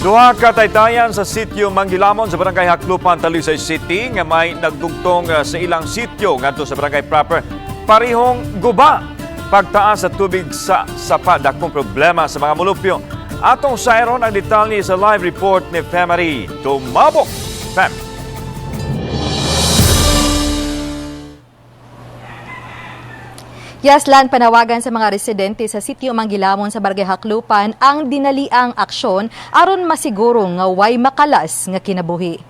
Duha ka taytayan sa sitio Manggilamon sa Barangay Haklupan, Talisay City nga may nagdugtong sa ilang sitio ngadto sa barangay proper parihong guba. Pagtaas sa tubig sa sapa, dakong problema sa mga mulupyo. Atong sayron ang detalye sa live report ni Femary Tumabok. Fem. Yes, Lan, panawagan sa mga residente sa sitio Manggilamon sa Barangay Haklupan ang dinaliang aksyon aron masiguro nga way makalas nga kinabuhi.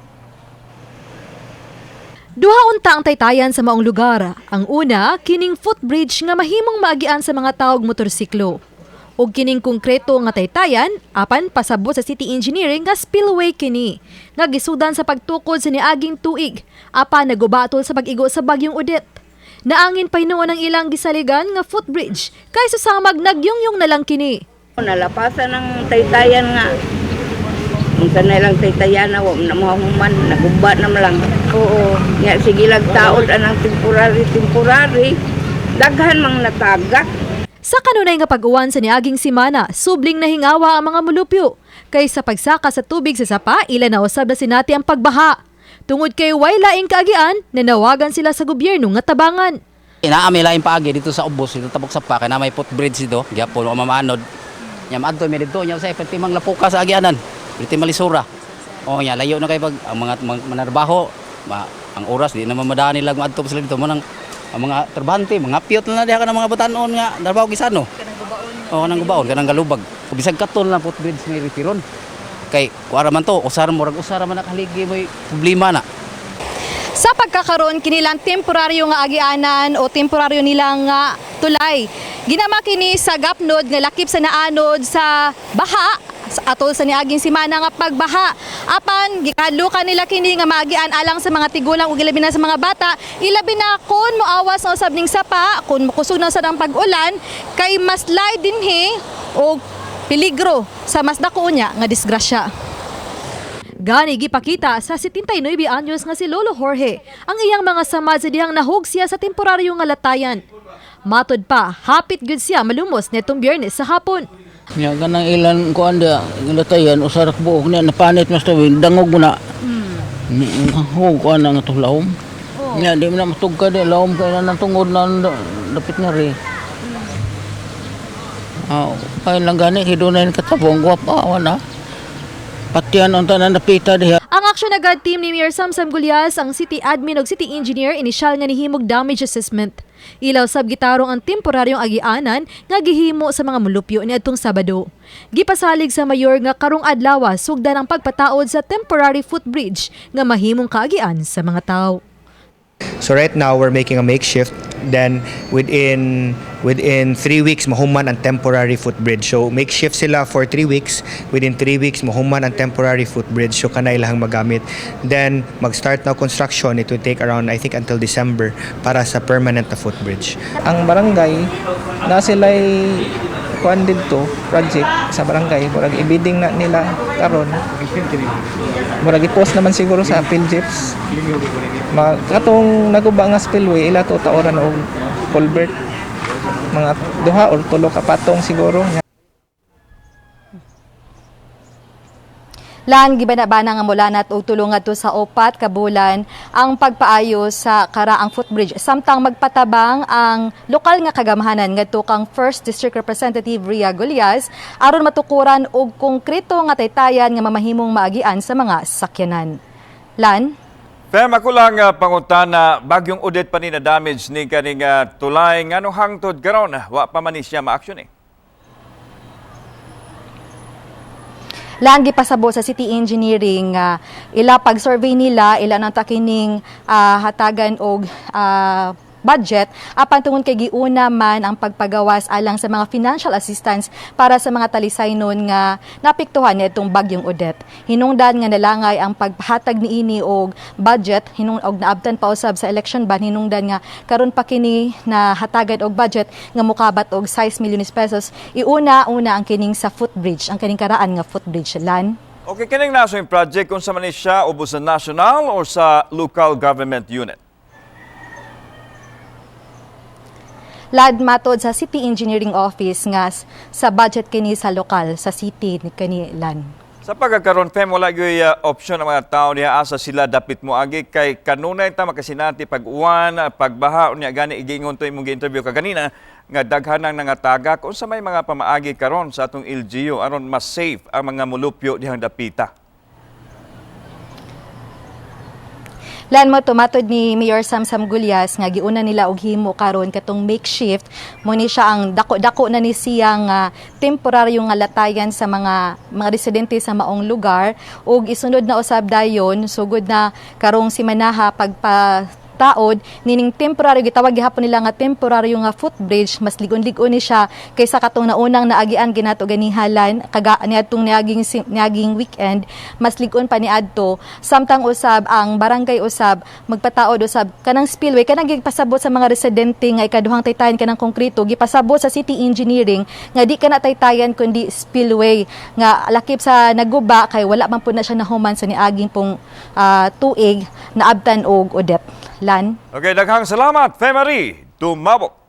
Duha unta ang taytayan sa maong lugar. Ang una, kining footbridge nga mahimong maagian sa mga taog motorsiklo. Og kining konkreto nga taytayan, apan pasabot sa City Engineering nga spillway kini, nga gisudan sa pagtukod sa niaging tuig, apan nagubatol sa pag-igo sa bagyong Odette. Naangin pa hinuon ang ilang gisaligan nga footbridge, kaysa samag nagyungyong na lang kini. Nalapasan ng taytayan nga. Unsa na lang taytayan na wa na mahuman, naguba na man lang. Oo. Nga sige lang taod anang temporary temporary. Daghan mang natagak. Sa kanunay nga pag-uwan sa niaging simana, subling nahingawa ang mga mulupyo. Kay sa pagsaka sa tubig sa sapa, ila na usab na sinati ang pagbaha. Tungod kay way laing kaagian, nanawagan sila sa gobyerno nga tabangan. Inaami laing paagi dito sa ubos dito tabok sa pa kay na may footbridge dito gyapon wa mamaanod. Nya maadto mi dito nya sa perti mang lapuka sa agianan. Perti malisura. O nya layo na kay pag ang mga manarbaho ma, ang oras di na mamadaan nila maadto pa sila dito manang ang mga trabahante mga piyot na diha ka ng mga batanon nga trabaho gisano. Kanang gubaon. O kanang gubaon kanang galubag. Bisag katon lang footbridge may retiron. Kay kuara man to usar murag usara man nakaligi may problema na. Sa pagkakaroon kinilang temporaryo nga agianan o temporaryo nilang nga tulay. Ginama kini sa gapnod nga lakip sa naanod sa baha sa atol sa niaging simana nga pagbaha. Apan gikadlukan nila kini nga maagian alang sa mga tigulang ug ilabi na sa mga bata, ilabi na kon moawas na usab ning sapa, kon mokusog na usab ang pag-ulan kay mas lay dinhi og peligro sa mas dako niya nga disgrasya. Gani gipakita sa 79 anyos nga si Lolo Jorge ang iyang mga samad sa dihang nahug siya sa temporaryo nga latayan. Matod pa, hapit gyud siya malumos netong Biyernes sa hapon. Nya kanang ilan kuan dia latayan usa ra ka buok niya napanit mas tawin dangog mo na. Ho kuan na nga to lahom. Nya di mo na matugka di lahom kay na tungod na dapit nga ri. Ah, kay lang gani kay dunay katabong gwapa wala. Patian unta na napita diha. Ang action agad team ni Mayor Samsam Gulyas, ang city admin ug city engineer inisyal nga nihimog damage assessment. Ilaw sab gitarong ang temporaryong agianan nga gihimo sa mga mulupyo niadtong Sabado. Gipasalig sa mayor nga karong adlaw sugdan ang pagpataod sa temporary footbridge nga mahimong kaagian sa mga tawo. So right now we're making a makeshift. Then within 3 weeks mahuman ang temporary footbridge. So makeshift sila for 3 weeks. Within 3 weeks mahuman ang temporary footbridge. So kanay ilahang magamit. Then mag-start na construction. It will take around, I think, until December para sa permanent na footbridge. Ang barangay na sila'y kuan didto project sa barangay, murag ibidding na nila karon, murag i-post naman siguro sa PhilJeps. Ma katong naguba nga spillway, ila to taoran og culvert, mga duha or tulo ka patong siguro. Lan gibana-bana nga mulanat og tulong ngadto sa 4 ka bulan ang pagpaayo sa karaang footbridge samtang magpatabang ang lokal nga kagamhanan ngadto kang First District Representative Ria Gullas aron matukuran og konkreto nga taytayan nga mamahimong maagian sa mga sakyanan. Lan. Fem, ako lang pangutana, bagyong Odette pa ni na damage ni kaning tulay ngano hangtod karon wa pa man ni siya ma-action eh. Lan, gipasabot sa City Engineering ila pag-survey nila ila nang takining hatagan og budget, apan tungod kay giuna man ang pagpagawas alang sa mga financial assistance para sa mga talisaynon nga napiktuhan nitong bagyong Odette. Hinungdan nga nalangay ang paghatag niini og budget hinung og naabtan pa usab sa election ban. Hinungdan nga karon pa kini na hatagan og budget nga mokabat og 6 milyones pesos. Iuna una ang kining sa footbridge, ang kining karaan nga footbridge, Lan. Okay, kining naso yung project kung sa man ni siya ubos sa national or sa local government unit? Lad, matod sa City Engineering Office nga sa budget kini sa lokal sa city ni kani, Lan. Sa pagkakaroon, Fem, wala gyud opsyon ang mga tao niya asa sila dapit mo agi kay kanunay ta makasinati pag uwan, pagbaha unya gani igingon to imong gi-interview kaganina nga daghan ang nangatagak unsa may mga pamaagi karon sa atong LGU aron mas safe ang mga mulupyo dihang dapita. Lan mo, tumatod ni Mayor Samsam Gulyas nga giuna nila og himo karon katong makeshift mo ni siya ang dako-dako na ni siya nga temporaryo nga latayan sa mga residente sa maong lugar ug isunod na usab dayon sugod na karong simanaha pagpa taod nining temporary, gitawag gihapon nila nga temporary nga footbridge. Mas ligon-ligon ni siya kaysa katong naunang naagian ginato ganihalan kaga niadtong niaging weekend. Mas ligon pa niadto, samtang usab ang barangay usab magpataod usab kanang spillway, kanang gipasabot sa mga residente nga ikaduhang taytayan kanang konkreto. Gipasabot sa city engineering nga di kana taytayan kundi spillway nga lakip sa naguba kay wala man pud na siya nahuman sa niaging pong tuig naabtan og Odette. Lan. Okay, daghang salamat, Femary Dumabok.